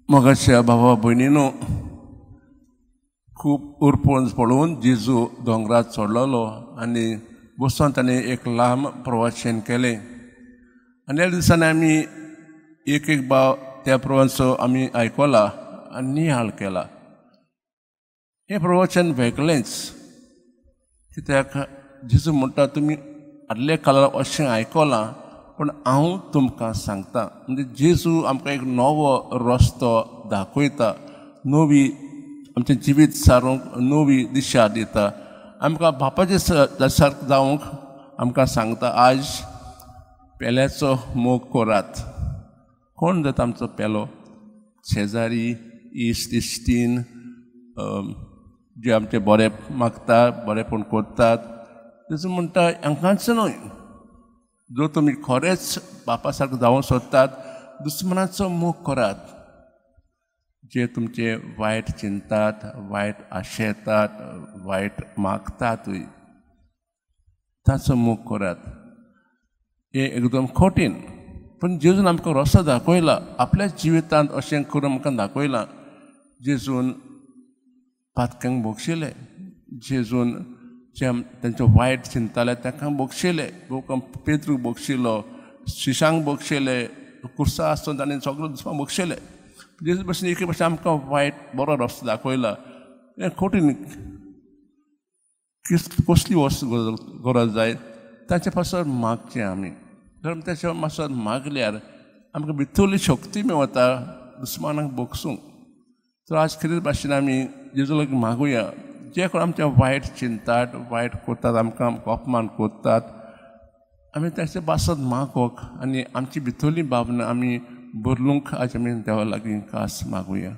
मोगाच्या भावा भयणीनो, खूब उरपण पळोवन जेजू दोंगरार चडलेलो आनी बसून ताणें एक लांब प्रवचन केलें. आनी ह्या दिसांनी आमी एक एक भाव त्या प्रवचनाचो आमी आयकला आनी नियाळ केला. हें प्रवचन वेगळेंच, कित्याक जेजू म्हणटा तुमी आदल्या काळार अशें आयकलां पूण हांव तुमकां सांगता. म्हणजे जेजू आमकां एक नवो रस्तो दाखयता, नवी आमचें जिवीत सारूंक नवी दिशा दिता, आमकां बापाचे सारकें जावंक आमकां सांगता. आज पेल्याचो मोग करात. कोण जाता आमचो पेलो? शेजारी, इश्ट, इश्टीन, जे आमचें बरें मागतात, बरेंपण करतात. जेजू म्हणटा हांकांच न्हय, जर तुमी खरेंच बापा सारको जावंक सोदतात दुस्मनाचो मोग करात. जे तुमचे वायट चिंतात, वायट आशेतात, वायट मागतातूय, ताचो मोग करात. हें एकदम कठीण, पूण जेजून आमकां रस्तो दाखयला, आपल्या जिवितांत अशें करून आमकां दाखयलां. जेजून पातक्यांक भोगशिले, जेजून जे तांचे वायट चिंताले तांकां भोगशिले, पेद्रूक भोगशिलो, शिशांक भोगशिले, कुर्सा आसतना ताणें सगळो दुस्मान भोगशिले. जेजू भशेन एके भशेन आमकां वायट बरो रस्तो दाखयला. हें कठीण, कसली वस्त गरज जाय ताचे पासत मागचें आमी. जर ताचे पासत मागल्यार आमकां भितरली शक्ती मेळटा दुस्मानाक भोगसूंक. तर आज कितें भाशेन आमी जेजू लागीं मागुया, जे कोण आमचें वायट चिंतात, वायट करतात, आमकां अपमान करतात, आमी ताचे पासत मागोक आनी आमची भितरली भावना आमी बदलूंक आज आमी देवा लागीं कास मागुया.